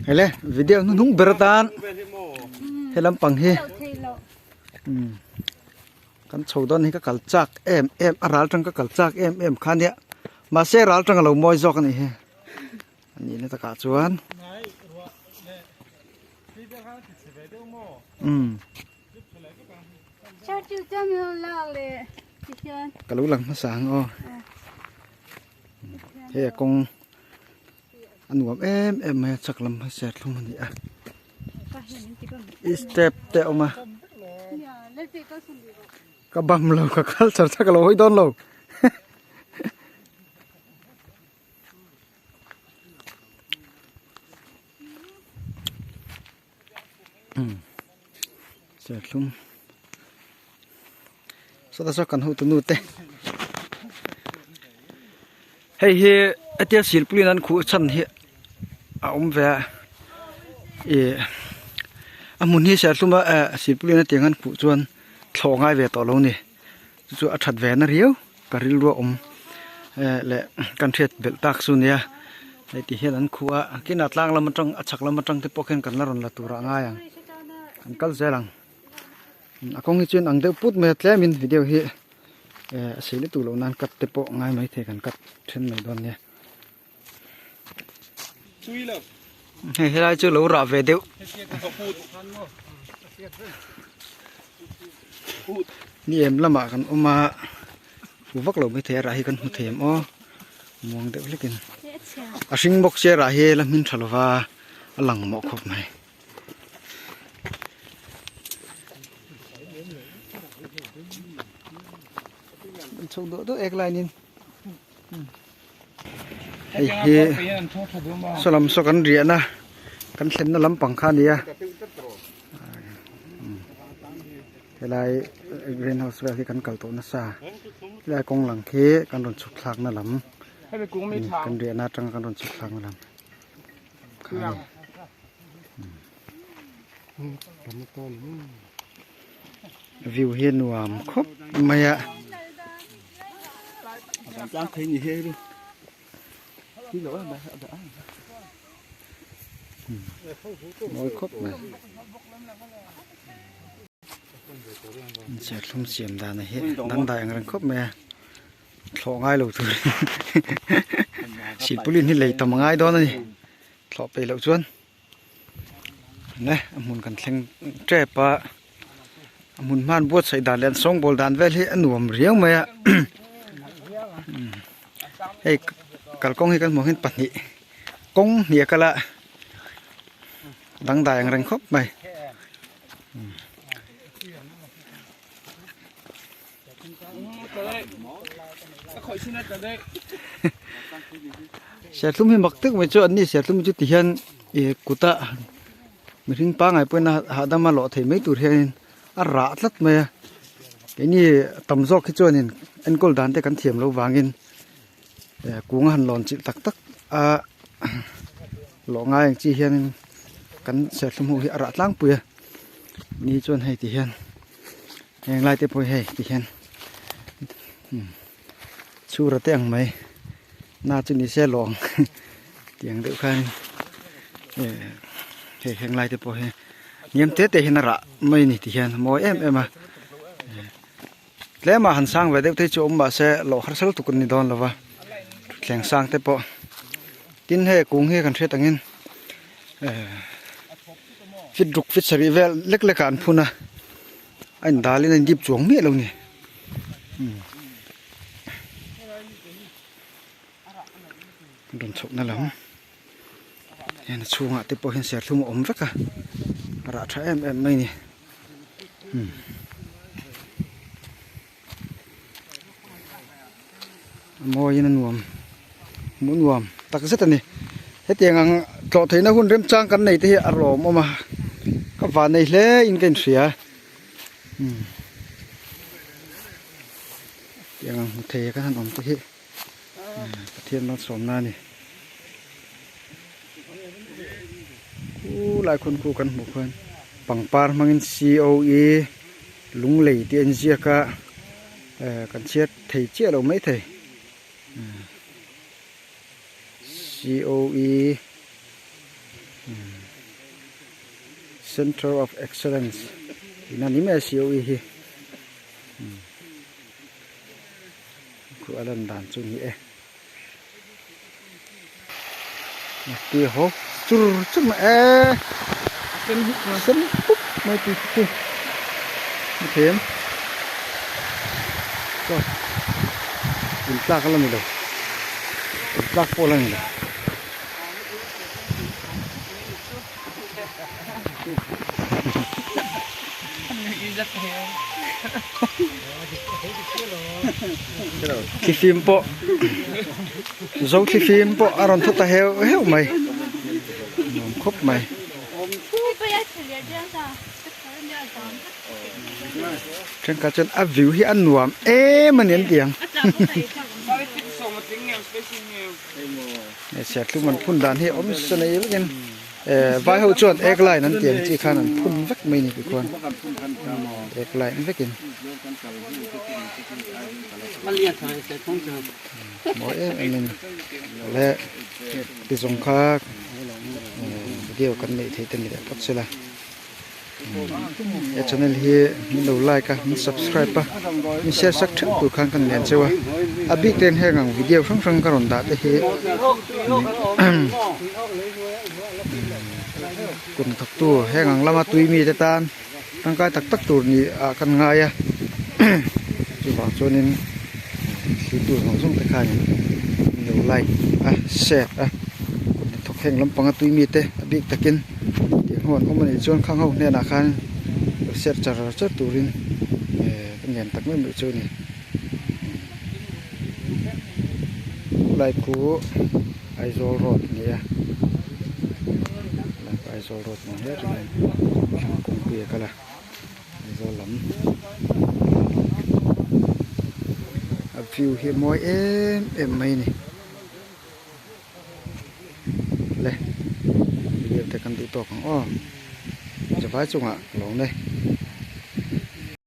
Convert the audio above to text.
Hele video hnuhnung ber atan he lampang hi kan chho dawn hi ka kal chak em em a ral tang ka kal chak em em kha nia mahse ral tang a lo mawi zawk a nih hi a nih na takah chuan umm ka lo lang hmasa ang aw hei a kawng a nuam em em mai a chak lam hi serthlum a ni a step te a awm a ka bam lo ka kal char char ka lo hawi dawn lo serthlum sawta saw kan hotu nu te hei hi hetia silpui in an khuh chhan hi a awm ve a ih a hmun hi serthlum a eh silpui in a tiang an khuh chuan thlawh ngai ve tawh lo a ni chu chu a that ve na riau ka rilru a awm eh leh kan hriat belh tak chu nia hei ti hian an khuh a kinah tlang lam atang a chhak lam atang te pawh khian kan la rawn la tur ah a ngai ang kan kal zel ang a kawng hi chuan ang deuh put mai a tlemin video hi eh a sei lutuk loh nan cut te pawh ngai maithei kan cut then mai dawn nia hei helai chu lo rah ve deuh ni em lamah kan awm a fu vak lo maithei a rah hi kan hmu thei em aw muang deuh hlekin a hring bawk sia rah hi la hmin tha lova a lang mawh khawp mai. Chho duah duah ek lainin hei hi saw lam saw kan riahna kan thlenna lampang kha a ni a helai green house vel hi kan kal tawh nasa helai kawng lang khi kan rawn chhuk thlakna lam kan riahna atanga kan rawn chhuk thlakna lam kha a ni. View hi nuam khawp mai a. Mawi khawp mai. Serthlum siam dan hi dangdai ang reng khawp mai a. Thlawh ngai lo tur silpaulin hi lei tam a ngai dawn a ni. Thlawh peih loh chuan. Ne a hmun kan thleng tep a a hmun hman buatsaih dan leh an sawngbawl dan vel hi a nuam riau mai a hei kalkawng hi kan hmuh hian pahnih kawng hnih a kal a dangdai ang reng khawp mai. Serthlum hi mak tak mai chu an ni serthlum chu ti hian ih kut a mihring pangngai pawhin a hahdam a lawh theih mai tur hianin a rah tlat mai a keini tam zawk hi chuanin enkawl dan te kan thiam loh vangin eh kung a han lawn chilh tak tak a lawh ngai ang chi hianin kan serthlum ho hi a rah tlangpui a ni chuan hei ti hian. Heng lai te pawh hi hei ti hian chhura te ang mai na chu ni se lawng tiang deuh khan eh hei heng lai te pawh hi hniam te te hian a rah mai a ni ti hian a mawi em em a tlem a han sang ve deuh te chu awm mahse lawh harsa lutuk an ni dawn lo va thutthleng sang te pawh tin hei kung hi kan hriat angin eh fit ruk fit sarih vel lek lek ah an phun a. A in dal in a in dip chuang miah lo ni rawn chhoh na lam hian a chhungah te pawh hian serthlum a awm vek a a rah tha em em mai a ni a mawiin a nuam hmuh nuam tak zet a ni hetiang ang tlawh theihna hun remchang kan nei te hi a lawmawm a ka van nei hle in ka inhria tiang ang hmu thei a kan han awm te hi Pathian malsawmna a ni khulai khun khu kan hmuh khuan pangpar hmangin C O E lunglei tih a inziak a eh kan chhiat thei chiah lo maithei C O E. Centre of Excellence tihna ni mai a COE hi khu a lan dan chu ni e. Tui haw chur chur mai e sen pup mai tui chu ni thei em chuan in tlak a la ni lo in tlak pawh a la ni lo. Thlifim pawh zo thlifim pawh a rawn thaw ta heuh heuh mai nuam khawp mai. Thenkhat chuan a view hi a nuam em a ni an ti ang. Serthlum an phun dan hi a awm sa nei vekin eh vai ho chuan ek line an tih ang chi khan an phun vek mai ni tikhuan ek line vekin mawi em em in le ti zawng kha video kan neih theih te ni leh phawt sela. He channel hi min lo like a min subscribe a min share sak theuh tur khan ka ni lian cheu a a bik ten heng ang video hrang hrang ka rawn dah te hi kum thawk tu heng ang lama tui mi te tan tangkai tak tak tur ni ah kan ngai a chuvang chuanin thlir tur zawng zawng te khanin min lo like a share a kum thawk heng lampanga tui mi te a bik takin. Tih hnu an awm a nih chuan khang ho hnenah khan lo share char char turin eh ka ngen tak mai mai chu a ni. Khulai khu Aizawl road a ni a khulai khu Aizawl road ni hle thin a ni kawngpui a kal a Aizawl lam a view hi a mawi em em mai a ni. Le video te kan duh tawk ang aw zavai chungah ka lo ne.